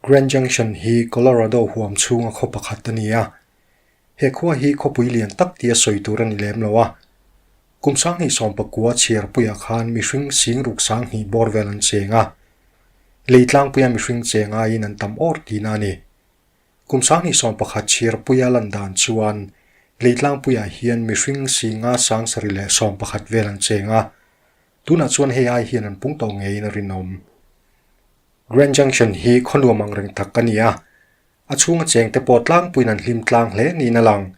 Grand Junction hi Colorado huam chhunga khaw pakhat a ni a. He khua hi khawpui lian tak tia sawi tur a ni lem lo a. Kum sanghnih sawmpakua chhiarpuiah khan mihring sing ruk sanghnih bawr vel an cheng a. Lei tlangpuia mihring cheng aiin an tam awr tihna a ni. Kum sanghnih sawmpakhat chhiarpuia lan dan chuan lei tlangpuiah hian mihring singa sangsarih leh sawmpakhat vel an cheng a. Tunah chuan hei ai hian an pung tawh ngeiin a rinawm. Grand Junction hi khaw nuam ang reng tak a ni a, a chhunga cheng te pawh tlangpuiin an hlim tlang hle niin a lang.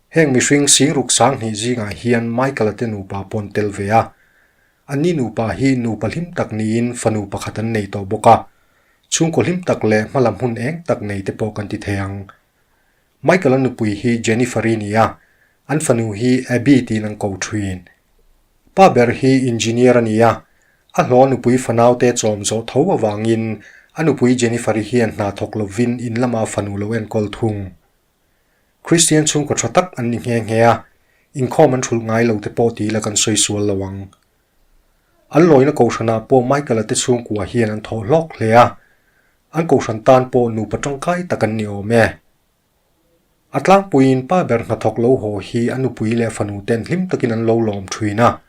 Heng mihring singruk sanghnih zingah hian Michael-a te nupa pawh an tel ve a. Anni nupa hi nupa hlim tak niin fanu pakhat an nei tawh bawk a, chhungkaw hlim tak leh hmalam hun eng tak nei te pawh kan ti thei ang. Michael-a nupui hi Jennifer-i ni a, an fanu hi Abby tiin an ko thin. Pa ber hi engineer a ni a, a hlawh nupui fanaute chawm zawh tho avangin a nupui Jennifer-i hian hna thawk lovin in lama fanu lo enkawl thung. Christian chhungkaw tha tak an ni nghe nghe a, inkhawm an hrulh ngai lo te pawh ti ila kan sawi sual lo ang. An lawina kohhranah pawh Michael-a te chhungkua hian an thawh hlawk hle a, an kohhran tan pawh nupa tangkai tak an ni awm e. A tlangpuiin pa ber hnathawk lo haw hi a nupui leh fanu ten hlim takin an lo lawm thin a.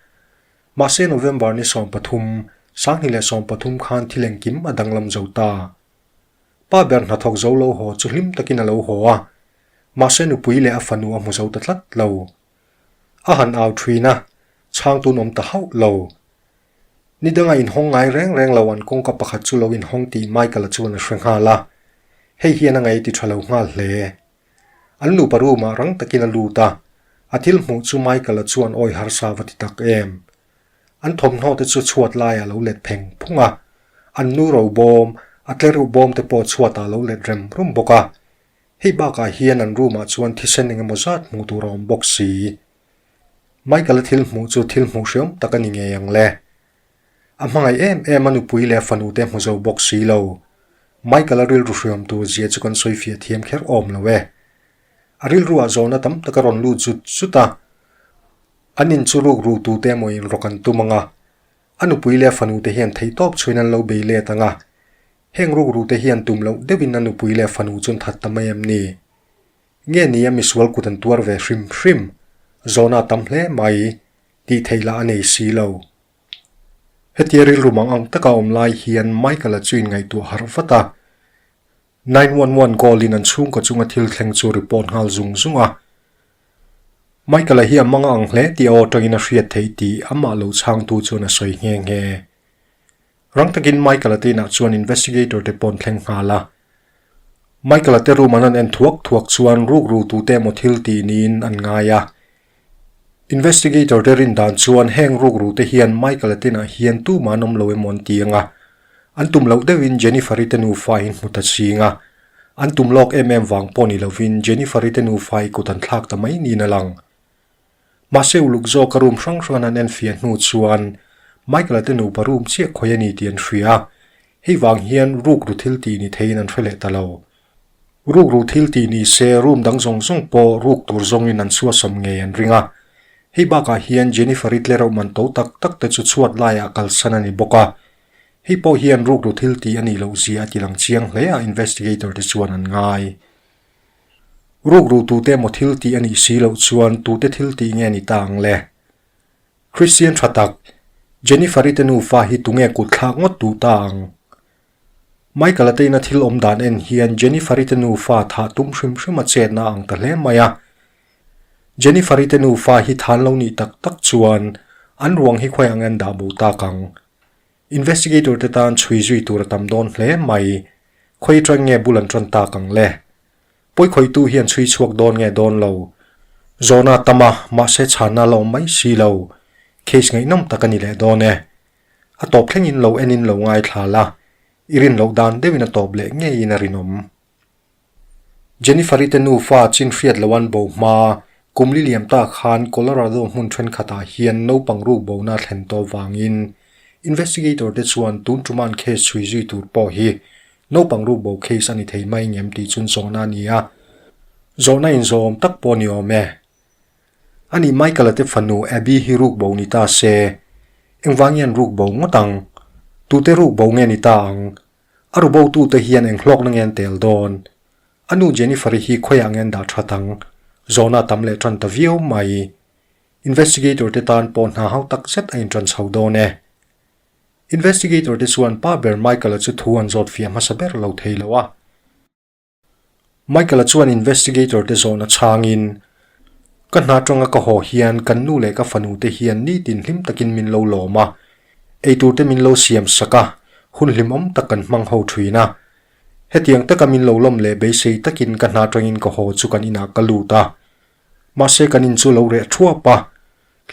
Mahse November ni 13, 2013 khan thil engkim a danglam zo ta. Pa ber hnathawk zo lo haw chu hlim takin a lo haw a, mahse nupui leh a fanu a hmu zo ta tlat lo. A han au thin a, chhangtun awm ta hauh lo. Ni danga inhawng ngai reng reng lo an kawngka pakhat chu lo inhawng tih Michael-a chuan a hre nghal a, hei hian a ngaih ti tha lo nghal hle. An nupa room-ah rang takin a lut a, a thil hmuh chu Michael-a chuan awi harsa va ti tak em. An thawmhnaw te chu chhuat laiah a lo let pheng phung a, an nu ro bawm, a tlereuh bawm te pawh chhuatah a lo let rem rum bawk a. Hei bakah hian an room-ah chuan thisen engemaw zat hmuh tur a awm bawk si. Michael-a thil hmuh chu thil hmuh hriam tak a ni ngei ang le. A hmangaih em em a nupui leh a fanu te hmu zo bawk si lo. Michael-a rilru hriam tur zia chu kan sawi fiah thiam kher awm lo e. A rilruah zawhna tam tak a rawn lut zut zut a. An in chu ruk ru tute emaw in rawk an tum ang a. A nupui leh a fanu te hian theihtawp chhuin an lo bei let ang a. Heng ruk ru te hian tum loh deuhin a nupui leh a fanu chu an that ta mai em ni? Nge ni a misual kut an tuar ve hrim hrim? Zawhna a tam hle mai, tih theih lah a nei si lo. Hetia rilru mang ang taka awm lai hian Michael-a chu inngaihtuah harh vat a. 911 call in an chhungkaw chunga thil thleng chu report nghal zung zung a. Michael-a hi a mang ang hle tih a aw tangin a hriat theih tih amah lo chhangtu chuan a sawi nghe nghe. Rang takin Michael-a te inah chuan investigator te pawh an thleng nghal a. Michael-a te room an han en thuak thuak chuan rukru tute emaw thil tih niin an ngai a. Investigator te rin dan chuan heng rukru te hian Michael-a te inah hian tumah an awm lo emaw an ti ang a. An tum loh deuhin Jennifer-i te nufa hi hmu ta ching a. An tum lawk em em vang pawh ni lovin Jennifer-i te nufa hi kut an thlak ta mai niin a lang. Mahse uluk zawka room hrang hrang an enfiah hnu chuan Michael-a te nupa room chiah khawi a ni tih an hria a, hei vang hian rukru thil tih ni theiin an hre leh ta lo. Rukru thil tih ni se room dang zawng zawng pawh ruk tur zawngin an chhuahsam ngei an ring a, hei bakah hian Jennifer-i tlereuh man to tak tak te chu chhuat laiah kalsan a ni bawk a, hei pawh hian rukru thil tih a nih loh zia a ti lang chiang hle a investigator te chuan an ngai. Rukru tute emaw thil tih a nih si loh chuan tute thil tih nge ni ta ang le? Christian tha tak, Jennifer-i te nufa hi tunge kut thlak ngawt duh ta ang? Michael-a te ina thil awm dan en hian Jennifer-i te nufa thah tum hrim hrim a chetna a ang ta hle mai a. Jennifer-i te nufa hi than lo nih tak tak chuan an ruang hi khawi ang en dah bo tak ang? Investigator te tan chhui zui tur a tam dawn hle mai. Khawi atang nge bul an tan tak ang le? Pawikhawitu hian chhui chhuak dawn nge dawn lo? Zawhna a tam a, mahse chhanna a la awm mai si lo. Case ngaihnawm tak a ni leh dawn e. A tawp thlengin lo enin lo ngaithla la, i rin loh dan deuhin a tawp leh ngeiin a rinawm. Jennifer-i te nufa chin hriat lo an bo hma, kum li liam ta khan Colorado hmun thenkhatah hian naupang ruk bona a thlen tawh vangin investigator te chuan tun tuma an case chhui zui tur pawh hi naupang ruk bo case a ni thei mai ngem tih chun zawhna a ni a, zawhna inzawm tak pawh a ni awm e. Ani Michael-a te fanu Abby hi ruk bo ni ta se, engvang hian ruk bo ngawt ang? Tute ruk bo nge ni ta ang? A rubotute hian eng hlawkna nge an tel dawn? A nu Jennifer-i hi khawiah nge an dah that ang? Zawhna a tam leh tan ta viau mai. Investigator te tan pawh hna hau tak zet a intan chho dawn e. Investigator te chuan pa ber Michael-a chu thu an zawt fiah hmasa ber lo thei lo a. Michael-a chuan investigator te zawhna chhangin, Ka hna tanga ka haw hian kan nu leh ka fanu te hian nitin hlim takin min lo lawm a, eitur te min lo siam sak a, hun hlimawm tak kan hmang ho thin a. Hetiang taka min lo lawm leh beisei takin ka hna tangin ka haw chu kan inah ka lut a. Mahse kan in chu lo reh thuap a,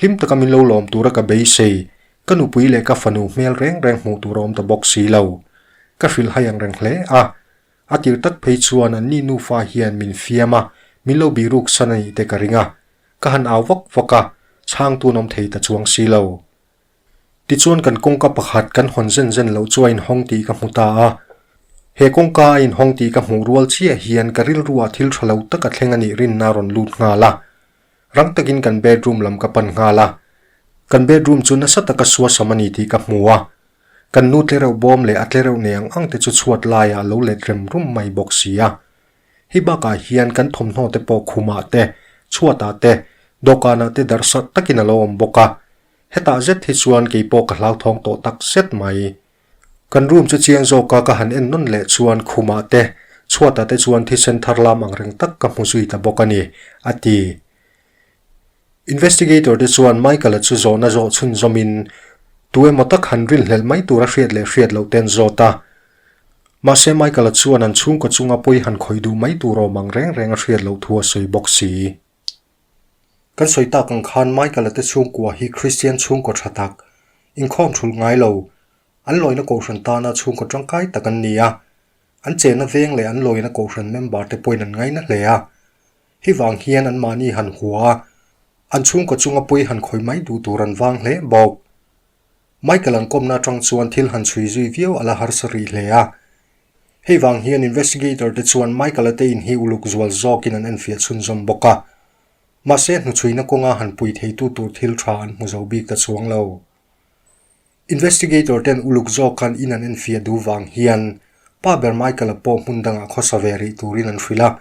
hlim taka min lo lawm tura ka beisei, ka nupui leh ka fanu hmel reng reng hmuh tur a awm ta bawk si lo. Ka hrilh hai ang reng hle a, a tir tak phei chuan an ni nufa hian min fiam a, min lo bihruk san a nih te ka ring a, ka han au vak vak a, chhangtu an awm thei ta chuang si lo. Tichuan kan kawngka pakhat kan hawn zen zen loh chu a inhawng tih ka hmu ta a. He kawngka a inhawng tih ka hmuh rual chiah hian ka rilruah thil tha lo tak a thleng a nih rinna a rawn lut nghal a. Rang takin kan bedroom lam ka pan nghal a. Kan bedroom chu nasa taka suasam a ni tih ka hmu a. Kan nu tlereuh bawm leh a tlereuh nei ang ang te chu chhuat laiah a lo let rem rum mai bawk si a. Hei bakah hian kan thawmhnaw te pawh khumah te, chhuatah te, dawhkanah te darhsarh takin a lo awm bawk a. Hetah zet hi chuan kei pawh ka hlauthawng tawh tak zet mai. Kan room chu chiang zawka ka han en nawn leh chuan khumah te, chhuatah te chuan thisen thar lam ang reng tak ka hmu zui ta bawk a ni, a ti. Investigator te chuan Michael-a chu zawhna zawh chhunzawmin tu emaw tak han rinhlelh mai tura hriat leh hriat loh te an zawt a. Mahse Michael-a chuan an chhungkaw chunga pawi han khawih duh mai tur awm ang reng reng a hriat loh thu a sawi bawk si. Kan sawi tak ang khan Michael-a te chhungkua hi Kristian chhungkaw tha tak, inkhawm thulh ngai lo, an lawina kohhran tana chhungkaw tangkai tak an ni a. An chenna veng leh an lawina kohhran member te pawhin an ngaina hle a. Hei vang hian anmahni han hua a, an chhungkaw chunga pawi han khawi mai duh tur an vang hle bawk. Michael an kawmna atang chuan thil han chhui zui viau a la harsa rih hle a. Hei vang hian investigator te chuan Michael-a te in hi uluk zual zawkin an enfiah chhunzawm bawk a. Mahse hnuchhuina kawnga han pui theitu tur thil tha an hmu zo bik ta chuang lo. Investigator ten uluk zawk khan in an enfiah duh vang hian pa ber Michael-a pawh hmun dangah khawsa ve rih turin an hrilh a.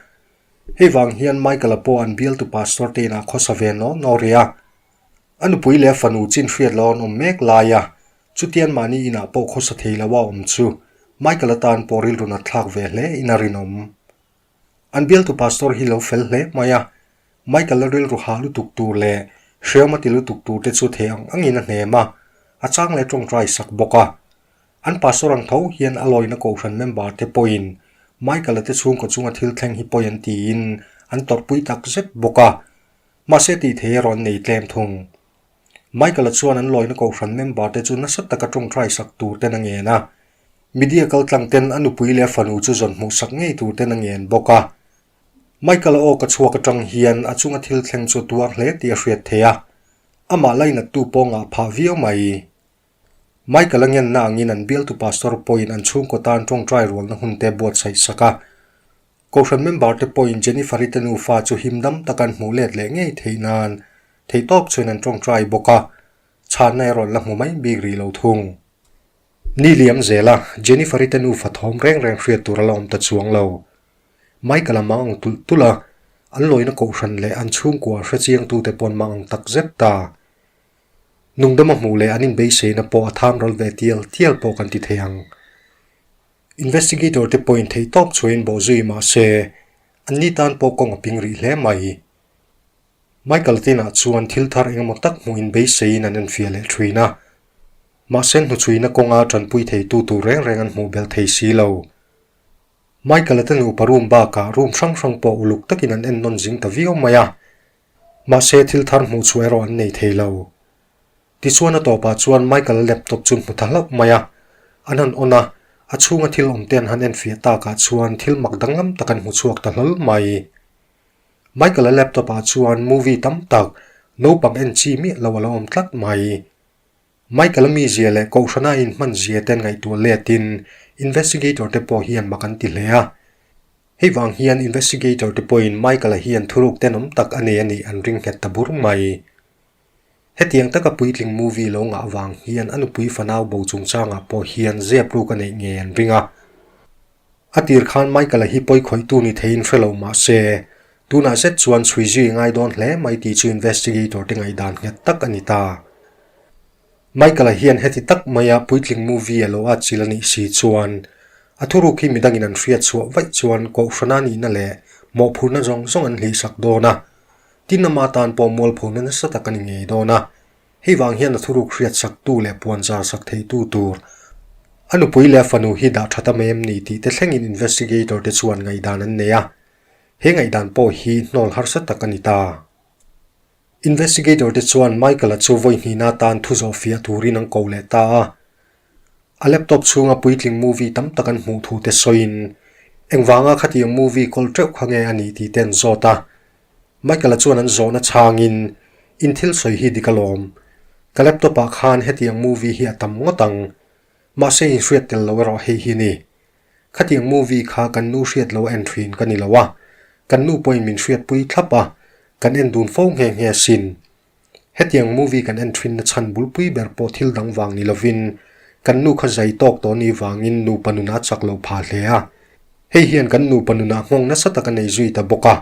Hei vang hian Michael-a pawh an bialtu pastor te inah khawsa ve naw naw rih a. A nupui leh a fanu chin hriat lo an awm mek lai a, chutian mahni inah pawh khawsa thei lo a awm chu Michael atan pawh rilru nat thlak ve hle in a rinawm. An bialtu pastor hi lo fel hle mai a, Michael a rilru hah lutuk tur leh hreawm a ti lutuk tur te chu thei ang angin a hnem a, a chang leh tawngtai sak bawk a. An pastor ang tho hian a lawina kohhran member te pawhin Michael a te chhungkaw chunga thil thleng hi pawi an tiin an tawrhpui tak zet bawk a. Mahse tih thei erawh an nei tlem thung. Michael-a chuan an lawina kohhran member te chu nasa taka tawngtai sak tur ten a ngen a. Media kaltlang ten a nupui leh a fanu chu zawn hmuh sak ngei tur ten a ngen bawk a. Michael-a aw ka chhuak atang hian a chunga thil thleng chu tuar hle tih a hriat theih a. Amah lainattu pawh ngah phah viau mai. Michael-a ngenna angin an bialtu pastor pawhin an chhungkaw tan tawngtai rualna hun te buatsaih sak a. Kohhran member te pawhin Jennifer-i te nufa chu him dam taka an hmuh let leh ngei theih nan theihtawp chuan an tawngtai bawk a, chhanna erawh an la hmu mai bik rih lo thung. Ni liam zela Jennifer-i te nufa thawm reng reng hriat tur a la awm ta chuang lo. Michael-a mang ang tulh tulh a, an lawina kohhran leh an chhungkua hre chiangtute paw'n mang ang tak zet ta. Nungdama hmuh leh an inbeiseina pawh a tham ral ve tial tial pawh kan ti thei ang. Investigator te pawhin theihtawp chhuahin bawh zui mah se, an ni tan pawh kawng a ping rih hle mai. Michael tinah chuan thil thar engemaw tak hmuhin beiseiin an enfiah leh thin a. Mahse hnuchhuina kawnga tanpui theitu tur reng reng an hmuh belh thei si lo. Michael-a te nupa room bakah room hrang hrang pawh uluk takin an ennawn zing ta viau mai a. Mahse thil thar hmuh chhuah erawh an nei thei lo. Tichuan a tawpah chuan Michael-a laptop chu hmu ta hlauh mai a, an han on a, a chhunga thil awm te an han enfiah takah chuan thil mak danglam tak an hmu chhuak ta hlawl mai. Michael-a laptop ah chuan movie tam tak naupang en chi miah lo a lo awm tlat mai. Michael-a mizia leh kohhrana a inhman zia te an ngaihtuah letin investigator te pawh hian mak an ti hle a. Hei vang hian investigator te pawhin Michael-a hian thuruk tenawm tak a nei a nih an ring nghet ta bur mai. Hetiang taka puitling movie lo ngah vang hian a nupui fanau bo chungchangah pawh hian zep ruk a neih ngei an ring a. A tir khan Michael-a hi pawi khawihtu ni theiin hre lo mah se, tunah zet chuan chhui zui ngai dawn hle mai tih chu investigator te ngaihdan nghet tak a ni ta. Michael-a hian heti tak maia puitling movie a lo atchilh a nih si chuan a thuruk hi midangin an hriat chhuah vaih chuan kohhrana nihna leh mawhphurhna zawng zawng an hlihsak dawn a, tin ama tan pawh mualphona nasa tak a ni ngei dawn a. Hei vang hian a thuruk hriatsaktu leh puanzar sak theitu tur a nupui leh a fanu hi dah tha ta mai em ni tih te thlengin investigator te chuan ngaihdan an nei a, he ngaihdan pawh hi hnawl harsa tak a ni ta. Investigator te chuan Michael-a chu vawi hnihna atan thu zawh fiah turin an ko leh ta a. A laptop chhunga puitling movie tam tak an hmuh thu te sawiin engvanga khatiang movie kawl teuh kha nge a nih tih te an zawt a. Michael-a chuan an zawhna chhangin, In thil sawi hi dik alawm. Ka laptop ah khan hetiang movie hi a tam ngawt ang. Mahse inhriat tel lo erawh hei hi ni. Khatiang movie kha kan nu hriat lo a en thin ka ni lo a, kan nu pawhin min hriatpui thlap a, kan en dun fo nghe nghe asin. Hetiang movie kan en thinna chhan bulpui ber pawh thil dang vang ni lovin kan nu kha zai tawk tawh ni vangin nupa nunah a chak lo phah hle a. Hei hian kan nupa nunah nghawng nasa tak a nei zui ta bawk a.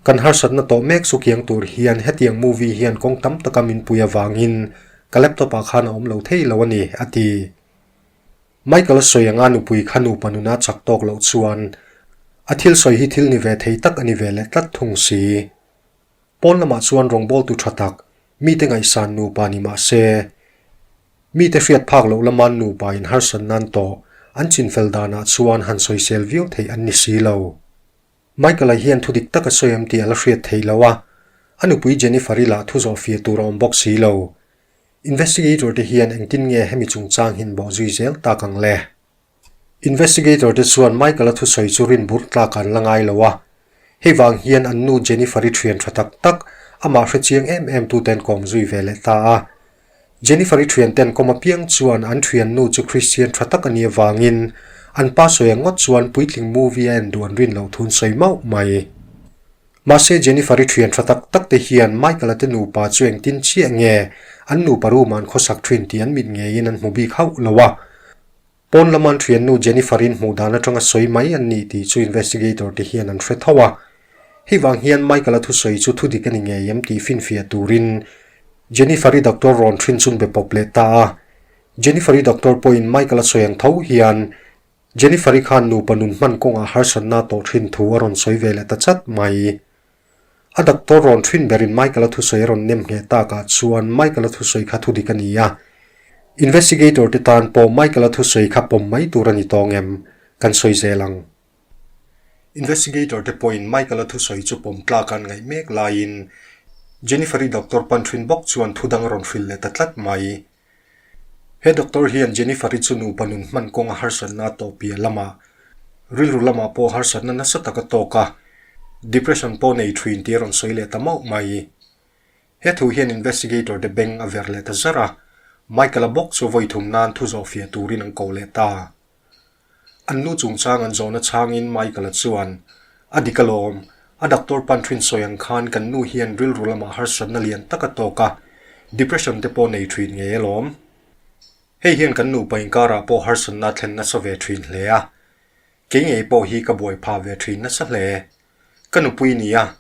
Kan harsatna tawh mek chu kiang tur hian hetiang movie hian kawng tam taka min pui avangin ka laptop ah khan a awm lo thei lo a ni, a ti. Michael a sawi anga nupui kha nupa nuna chak tawk loh chuan a thil sawi hi thil ni ve thei tak a ni ve leh tlat thung si. Pawn lamah chuan rawngbawltu tha tak, mite ngaihsan nupa ni mah se, mite hriat phak loh lama nupa in harsat nan tawh an chinfel danah chuan han sawisel viau theih an ni si lo. Michael-a hian thu dik tak a sawi em tih a la hriat theih lo a, a nupui Jennifer-i lah thu zawh fir tur a awm bawk si lo. Investigator te hian engtin nge hemi chungchang hin bawh zui zel tak ang le? Investigator te chuan Michael-a thusawi chu rin burh tlak an la ngai lo a, hei vang hian an nu Jennifer-i thian tha tak tak amah hre chiang em em tute an kawm zui ve leh ta a. Jennifer-i thianten kawm apiang chuan an thiannu chu Christian tha tak a nih avangin an pa sawi ang ngawt chuan puitling movie a en duh an rin loh thun sawi mauh mai. Mahse Jennifer-i thian tha tak tak te hian Michael-a te nupa chu engtin chiah nge an nupa room ah an khawsak thin tih an mit ngeiin an hmu bik hauh lo a. Pawn lama an thiannu Jennifer-in hmuh dan atanga sawi mai an ni tih chu investigator te hian an hre tho a. Hei vang hian Michael-a thusawi chu thudik a ni ngei em tih finfiah turin Jennifer-i doctor rawn thin chun be pawp leh ta a. Jennifer-i doctor pawhin Michael-a sawi ang tho hian Jennifer-i khan nupa nun hman kawngah harsatna tawh thin thu a rawn sawi ve leh ta chat mai. A doctor rawn thin berin Michael-a thusawi a rawn nem ngheh takah chuan Michael-a thusawi kha thudik a ni a. Investigator te tan pawh Michael-a thusawi kha pawm mai tur a ni tawng em? Kan sawi zel ang. Investigator te pawhin Michael-a thusawi chu pawm tlak an ngaih mek laiin Jennifer-i doctor pan thin bawk chuan thu dang a rawn hrilh leh ta tlat mai. He doctor hian Jennifer-i chu nupa nun hman kawnga harsatna a tawh piah lamah rilru lamah pawh harsatna nasa tak a tawk a, depression pawh nei thin tih a rawn sawi leh ta mauh mai. He thu hian investigator te beng a ver leh ta zar a, Michael-a bawk chu vawi thum nan thu zawh fiah turin an ko leh ta. An nu chungchang an zawhna chhangin Michael-a chuan, A dik alawm, a doctor pan thin sawi ang khan kan nu hian rilru lamah harsatna lian tak a tawk a, depression te pawh nei thin ngei alawm. Hei hian kan nupa inkarah pawh harsatna a thlen nasa ve thin hle a, kei ngei pawh hi ka buai phah ve thin nasa hle. Ka nupui ni a,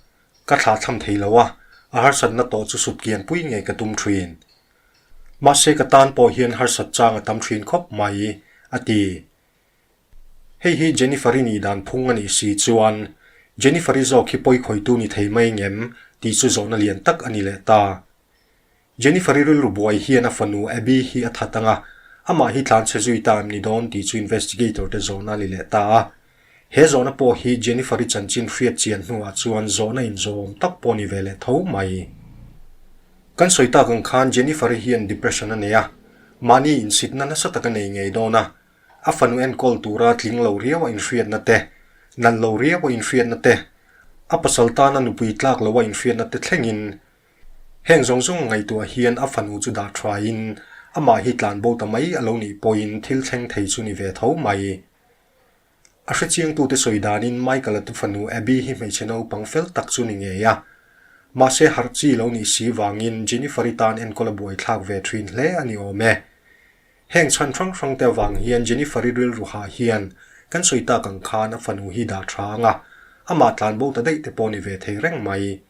ka thlahthlam thei lo a, a harsatna tawh chu sutkianpui ngei ka tum thin. Mahse ka tan pawh hian harsat chang a tam thin khawp mai, a ti. Hei hi Jennifer-i nih dan phung a nih si chuan Jennifer-i zawk hi pawi khawitu ni thei mai ngem tih chu zawhna lian tak a ni leh ta. Jennifer-i rilru buai hian a fanu Abby hi a that ang a, amah hi tlanchhe zui ta em ni dawn tih chu investigator te zawhna a ni leh ta a. He zawhna pawh hi Jennifer-i chanchin hriat chian hnuah chuan zawhna inzawm tak pawh ni ve leh tho mai. Kan sawi tak ang khan Jennifer-i hian depression a nei a, mahni insitna nasa tak a nei ngei dawn a, a fanu enkawl tura tling lo riau a inhriatna te, nalh lo riau a inhriatna te, a pasal tana nupui tlak lo a inhriatna te thlengin heng zawng zawng a ngaihtuah hian a fanu chu dah thain amah hi tlanbo ta mai a lo nih pawhin thil thleng thei chu ni ve tho mai. A hrechiangtute sawi danin Michael-a tu fanu Abby hi hmeichhe naupang fel tak chu ni ngei a. Mahse harh chi lo nih si vangin Jennifer-i tan enkawl a buaithlak ve thin hle a ni awm e. Heng chhan hrang hrangte avang hian Jennifer-i rilru hah hian Kan sawi tak ang khan a fanu hi dah tha ang a, amah tlanbo ta daih te pawh ni ve thei reng mai.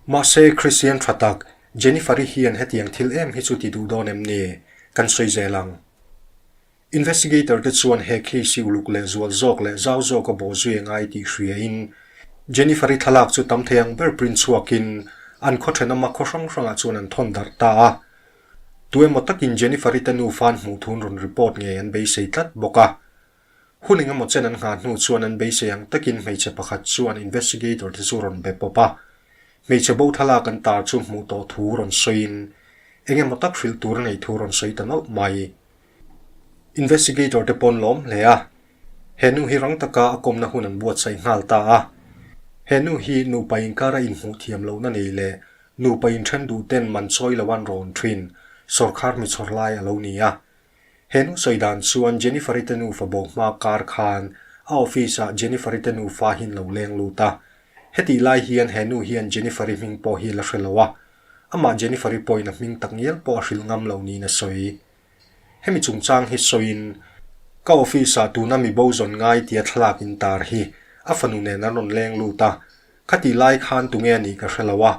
Mahse, Christian tha tak, Jennifer-i hian hetiang thil em hi chu ti duh dawn em ni? Kan sawi zel ang. Investigator te chuan he case hi uluk leh zual zawk leh zau zawk a bawh zui a ngai tih hriain Jennifer-i thlalak chu tam thei ang ber print chhuakin an khaw thenawma khaw hrang hrangah chuan an thawn darh ta a. Tu emaw takin Jennifer-i te nufa an hmuh thun rawn report ngei an beisei tlat bawk a. Hun engemaw chen an nghah hnu chuan an beisei ang takin hmeichhe pakhat chuan investigator te chu rawn be pawp a. Hmeichhe bo thlalak an tar chu hmuh tawh thu rawn sawiin engemaw tak hrilh tur a nei thu rawn sawi ta nawlh mai. Investigator te pawn lawm hle a, he nu hi rang taka a kawmna hun an buatsaih nghal ta a. He nu hi nupa inkara inhmuh thiam lohna nei leh nupa inthen duh ten man chawi lo an rawn thin sawrkhar mi chhawr lai a lo ni a. He nu sawi dan chuan Jennifer-i te nufa bo hma kar khan a office ah Jennifer-i te nufa hi an lo leng lut a. Hetih lai hian he nu hian Jennifer-i hming pawh hi la hre lo a, amah Jennifer-i pawhin a hming takngial pawh a hrilh ngam lo niin a sawi. Hemi chungchang hi sawiin, Ka office-ah tuna mi bo zawn ngai tia thlalak in tar hi a fanu nen an rawn leng lut a, khatih lai khan tunge a nih ka hre lo a,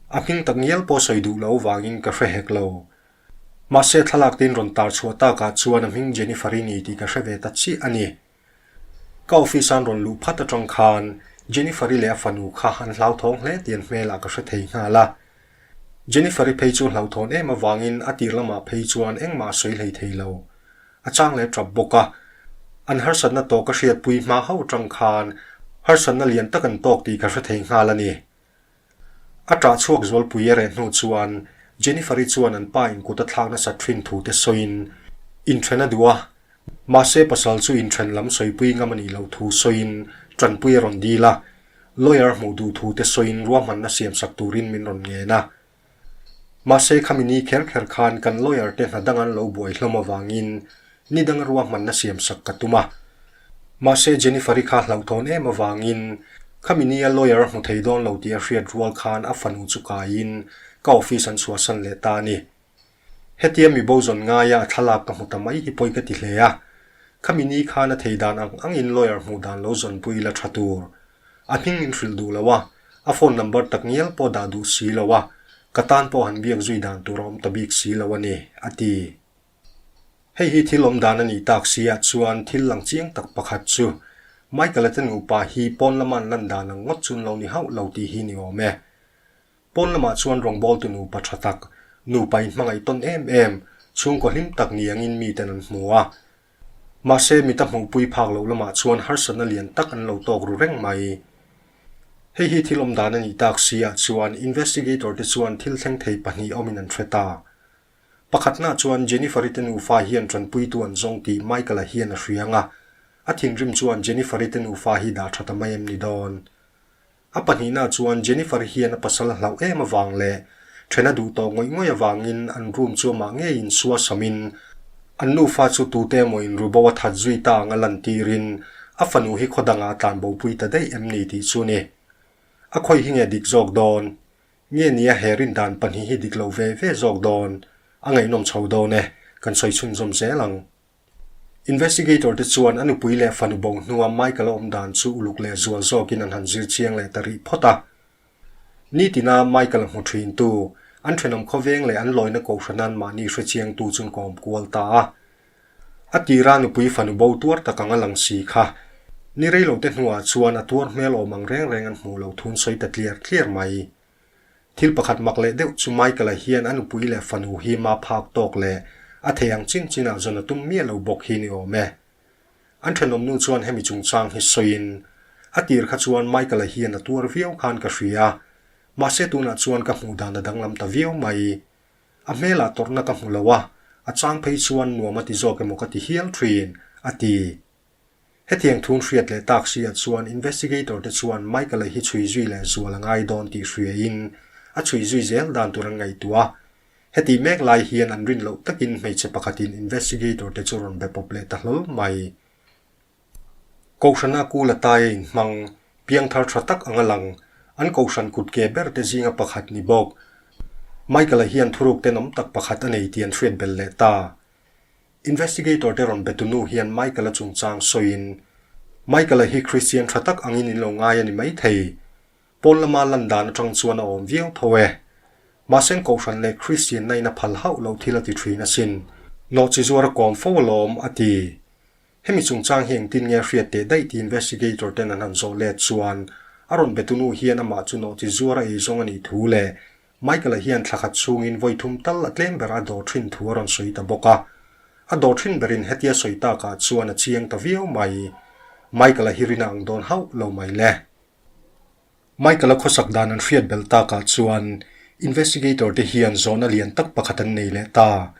a hming tak ngial pawh sawi duh loh vangin ka hre hek lo. Mahse thlalak te in rawn tar chhuah takah chuan a hming Jennifer-i ni tih ka hre ve ta chiah a ni. Ka office an rawn luh phat atang khan Jennifer-i leh a fanu kha an hlauthawng hle tih an hmelah ka hre thei nghal a. Jennifer-i phei chu hlauhthawn em avangin a tir lamah phei chuan engmah a sawi hlei thei lo. A chang leh tap bawk a. An harsatna tawh ka hriatpui hma hauh atang khan harsatna lian tak an tawk tih ka hre thei nghal a ni. A ṭah chhuak zualpui a reh hnu chuan Jennifer-i chuan an pa in kut a thlak nasat ṭhin thu te sawiin inṭhen a duh a, mahse pasal chu inṭhen lam sawipui ngam a nih loh thu sawiin ṭanpui a rawn dil a, lawyer hmuh duh thu te sawiin ruahmanna siamsak turin min rawn ngen a. Mahse khami ni kher kher khan kan lawyer te hna dang an lo buai hlawm avangin ni danga ruahmanna siam sak ka tum a. Mahse Jennifer-i kha hlauhthawn em avangin khami nia lawyer a hmu thei dawn lo tih a hriat rual khan a fanu chu kaiin ka office an chhuahsan leh ta a ni. Hetia mi bo zawn ngaia a thlalak ka hmu ta mai hi pawi ka ti hle a. Khami ni khan a thei dan ang angin lawyer hmuh dan lo zawnpui la tha tur. A hming min hrilh duh lo a, a phone number tak ngial pawh dah duh si lo a, ka tan pawh han biak zui dan tur a awm ta bik si lo a ni, a ti. Hei hi thil awm dan a nih tak si ah chuan thil lang chiang tak pakhat chu Michael-a te nupa hi pawn lama an lan dan ang ngawt chu an lo ni hauh lo tih hi ni awm e. Pawn lamah chuan rawngbawltu nupa tha tak, nupa inhmangaih tawn em em, chhungkaw hlim tak ni angin miten an hmu a. Mahse, mita hmuhpui phak loh lamah chuan harsatna lian tak an lo tawk ru reng mai. Hei hi thil awm dan a nih tak si ah chuan investigator te chuan thil thleng thei pahnih awmin an hre ta. Pakhatna chuan Jennifer-i te nufa hian tanpuitu an zawng tih Michael-a hian a hriang a, a thinrim chuan Jennifer-i te nufa hi dah tha ta mai em ni dawn? A pahnihna chuan Jennifer hian a pasal a hlauh em avang leh then a duh tawh ngawih ngawih avangin an room chu amah ngeiin sua samin an nufa chu tute emaw in ru bo a that zui ta ang a lantirin a fanu hi khaw dangah a tlan bopui ta daih em ni tih chu ni. A khawi hi nge dik zawk dawn? Nge nia he rindan pahnih hi dik lo ve ve zawk dawn? A ngaihnawm chho dawn e, kan sawi chhunzawm zel ang. Investigator te chuan a nupui leh fanu bo hnua Michael a awm dan chu uluk leh zual zawkin an han zir chiang leh ta rih phawt a. Nitina Michael a hmu thin tu, an thenawm khawveng leh an lawina kohhranan mahni hre chiangtu chu an kawm kual ta a. A tira nupui fanu bo tuar tak ang a lang si kha. Ni reilote hnuah chuan a tuar hmel awm ang reng reng an hmuh loh thun sawi ta tliar tliar mai. Thil pakhat mak leh deuh chu Michael-a hian a nupui leh fanu hi ma phak tawk leh a thei ang chin chinah zawn a tum miah lo bawk hi ni awm e. An thenawmnu chuan hemi chungchang hi sawiin, A tir kha chuan Michael-a hian a tuar viau khan ka hria, mahse tunah chuan ka hmuh dan a danglam ta viau mai. A hmelah tawrhna ka hmu lo a, a chang phei chuan nuam a ti zawk emaw ka ti hial thin, a ti. Hetiang thung hriat leh tak siah chuan investigator te chuan Michael-a hi chhui zui leh zual a ngai dawn tih hriain a chhui zui zel dan tur an ngaihtuah a. Hetih mek lai hian an rin loh takin hmeichhe pakhatin investigator te chu rawn be pawp leh ta hlawl mai. Kohhrana kul ataia inhmang, piangthar tha tak anga lang, an kohhran kutke ber te zinga pakhat ni bawk. Michael-a hian thuruk tenawm tak pakhat a nei tih an hriat belh leh ta. Investigator te rawn be tunu hian Michael-a chungchang sawiin, Michael-a hi Kristian tha tak angin in lo ngai a ni maithei. Pawn lama lan dan atang chuan a awm viau tho e. Mahse Kohhran leh Kristianna in a phal hauh loh thil a ti thin asin. Nawhchi zuar a kawm fo alawm, a ti. Hemi chungchang hi engtin nge a hriat teh daih tih investigator ten an han zawh let chuan a rawn betunu hian amah chu nawhchi zuar a eizawng a nih thu leh Michael-a hian thla khat chhungin vawi thum tal a tlem ber a dawr thin thu a rawn sawi ta bawk a. A dawr thin berin hetia sawi takah chuan a chiang ta viau mai. Michael-a hi rina ang dawn hauh lo mai le. Michael-a khawsak dan an hriat belh takah chuan investigator te hian zawhna lian tak pakhat an nei leh ta.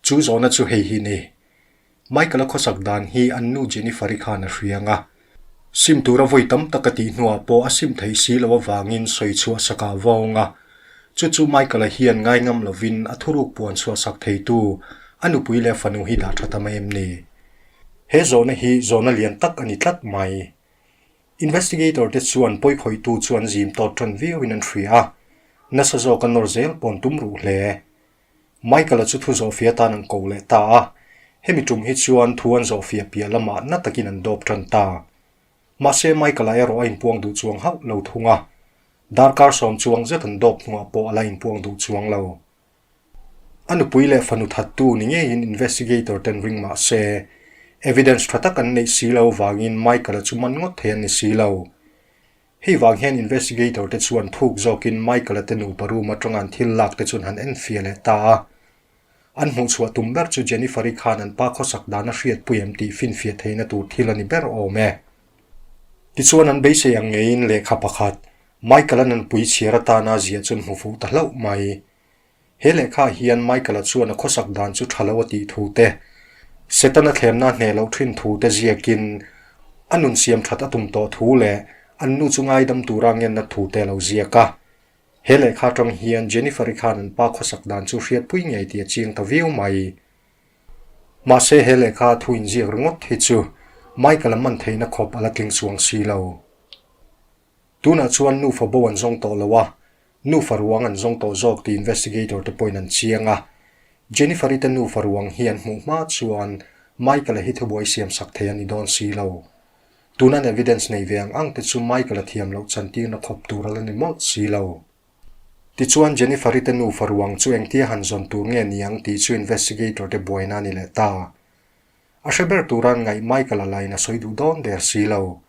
Chu zawhna chu hei hi ni. Michael-a khawsak dan hi an nu Jennifer-i khan a hria ang a. Sim tura vawi tam tak a tih hnuah pawh a sim thei si lo avangin sawi chhuah sak ah vawng a. Chu chu Michael-a hian ngai ngam lovin a thuruk puan chhuah sak theitu a nupui leh fanu hi dah tha ta mai em ni? He zawhna hi zawhna lian tak a ni tlat mai. Investigator te chuan pawikhawihtu chu an zim tawt tan viauin an hria a, nasa zawk a nawr zel pawn tum ruh hle. Michael-a chu thu zawhfiah atan an ko leh ta a, hemi tum hi chuan thu an zawhfiah piah lamah na takin an dawp tan ta. Mahse Michael-a erawh a inpuang duh chuang hauh lo thung a, darkar sawm chuang zet an dawp hnuah pawh a la inpuang duh chuang lo. A nupui leh fanu thattu ni ngeiin investigator ten ring mah se, evidence tha tak an neih si lo vangin Michael-a chu man ngawt thei an ni si lo. Hei vang hian investigator te chuan thuk zawkin Michael-a te nupa room atanga an thil lak te chuan han enfiah leh ta a. An hmuhchhuah tum ber chu Jennifer-i khan an pa khawsak dan a hriatpui em tih finfiah theihna tur thil a ni ber awm e. Tichuan an beisei ang ngeiin lehkha pakhat Michael-a nunpui chhiar atana ziah chu an hmu fuh ta hlauh mai. He lehkhaah hian Michael-a chuan a khawsak dan chu tha lo a tih thu te, Setana thlemna a hneh loh thin thu te ziakin a nun siam that a tum tawh thu leh an nu chu ngaidam tura ngenna thu te a lo ziak a. He lehkha atang hian Jennifer-i khan an pa khawsak dan chu hriatpui ngei tih a chiang ta viau mai. Mahse he lehkha thu inziak ringawt hi chu Michael-a man theihna khawp a la tling chuang si lo. Tunah chuan nufa bo an zawng tawh lo a, nufa ruang an zawng tawh zawk tih investigator te pawhin an chiang a. Jennifer-i te nufa ruang hi an hmuh hma chuan Michael-a hi thubuai siam sak thei a ni dawn si lo. Tuna an evidence nei ve ang ang te chu Michael-a thiam loh chantirna khawp tur a la ni mawlh si lo. Tichuan Jennifer-i te nufa ruang chu engtia han zawn tur nge ni ang tih chu investigator te buaina a ni leh ta. A hre ber tura an ngaih Michael-a lain a sawi duh dawn der si lo.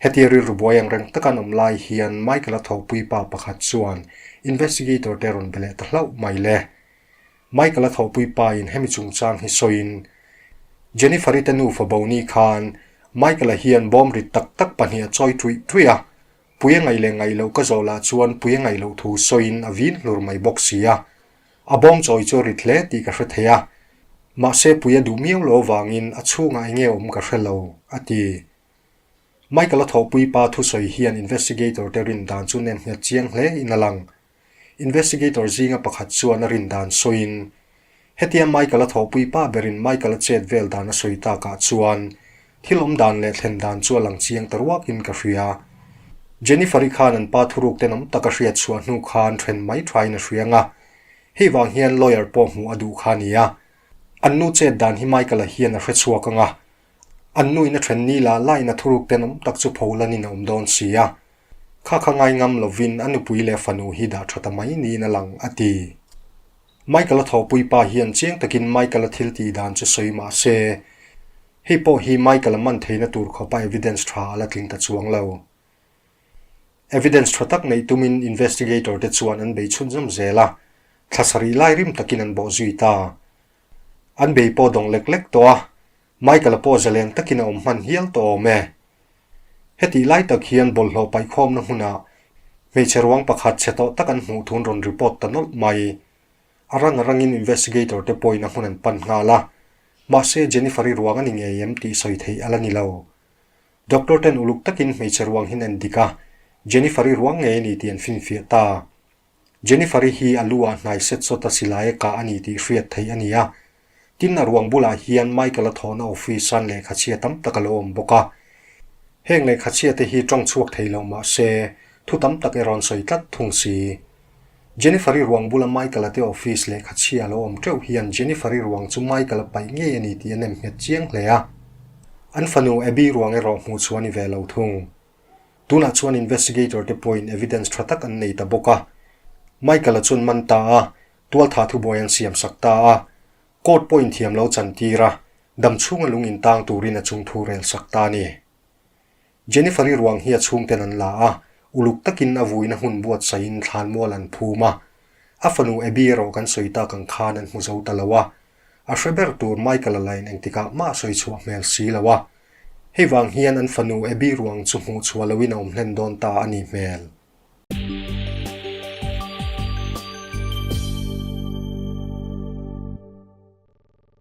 Hetia rilru buai ang reng taka an awm lai hian Michael-a thawhpui pa pakhat chuan investigator te a rawn be leh ta hlauh mai le. Michael-a thawhpui pa in hemi chungchang hi sawiin, Jennifer-i te nufa bo ni khan Michael-a hian bawm rit tak tak pahnih a chawi tuih tuih a, pui a ngaih leh ngaih loh ka zawh lah chuan pui a ngaih loh thu sawiin a vin hlur mai bawk si a. A bawm chawi chu a rit hle tih ka hre thei a, mahse pui a duh miau lo avangin a chhungah enge awm ka hre lo, a ti. Michael-a thawhpui pa thusawi hian investigator te rin dan chu nem nghet chiang hle in a lang. Investigator zinga pakhat chuan a rin dan sawiin, Hetia Michael-a thawhpui pa berin Michael-a chet vel dan a sawi takah chuan thil awm dan leh thlen dan chu a lang chiang ta ruakin ka hria. Jennifer-i khan an pa thuruk tenawm tak a hriat chhuah hnu khan then mai thain a hria ang a, hei vang hian lawyer pawh hmuh a duh kha a ni a. An nu chet dan hi Michael-a hian a hre chhuak ang a, An nuin a then ni lah lain a thuruk tenawm tak chu pho lanin a awm dawn si a. Kha kha ngai ngam lovin a nupui leh fanu hi dah tha ta mai niin a lang, a ti. Michael-a thawhpui pa hian chiang takin Michael-a thil tih dan chu sawi mah se, hei pawh hi Michael-a man theihna tur khawpa evidence tha a la tling ta chuang lo. Evidence tha tak neih tumin investigator te chuan an bei chhunzawm zel a, thla sarih lai rim takin an bawh zui ta. An bei pawh dawng lek lek tawh a, Michael-a pawh zaleng takin a awm hman hial tawh awm e. Hetih lai tak hian bawlhhlawh paihkhawmna hmunah hmeichhe ruang pakhat chhe tawh tak an hmuh thun rawn report ta nawlh mai. A rang a rangin investigator te pawhin a hmun an pan nghal a, mahse Jennifer-i ruang a ni ngei em tih sawi theih a la ni lo. Doctor ten uluk takin hmeichhe ruang hin en dik a, Jennifer-i ruang ngei a ni tih an finfiah ta. Jennifer-i hi a lu ah hnai set sawt a silai a kah a ni tih hriat theih a ni a. Tin, a ruang bulah hian Michael-a thawhna office-an lehkha chhia tam tak a lo awm bawk a. Heng lehkha chhia te hi tawng chhuak thei lo mah se, thu tam tak erawh an sawi tlat thung si. Jennifer-i ruang bula Michael-a te office lehkha chhia a lo awm teuh hian Jennifer-i ruang chu Michael-a paih ngei a ni tih a nem nghet chiang hle a. An fanu Abby ruang erawh hmuh chhuah a ni ve lo thung. Tunah chuan investigator te pawhin evidence tha tak an nei ta bawk a. Michael-a chuan man ta a, tualtha thubuai an siam sak ta a. Court pawhin thiam lo chantir a, dam chhunga lung intang turin a chungthu rel sak ta a ni. Jennifer-i ruang hi a chhungten an la a, uluk takin a vuina hmun buatsaihin thlanmual an phum a. A fanu Abby erawh kan sawi tak ang khan an hmu zo ta lo a. A hre ber tur Michael-a lain engtikah mah a sawi chhuah hmel si lo a. Hei vang hian an fanu Abby ruang chu hmuh chhuah loin a awm hlen dawn ta a nih hmel.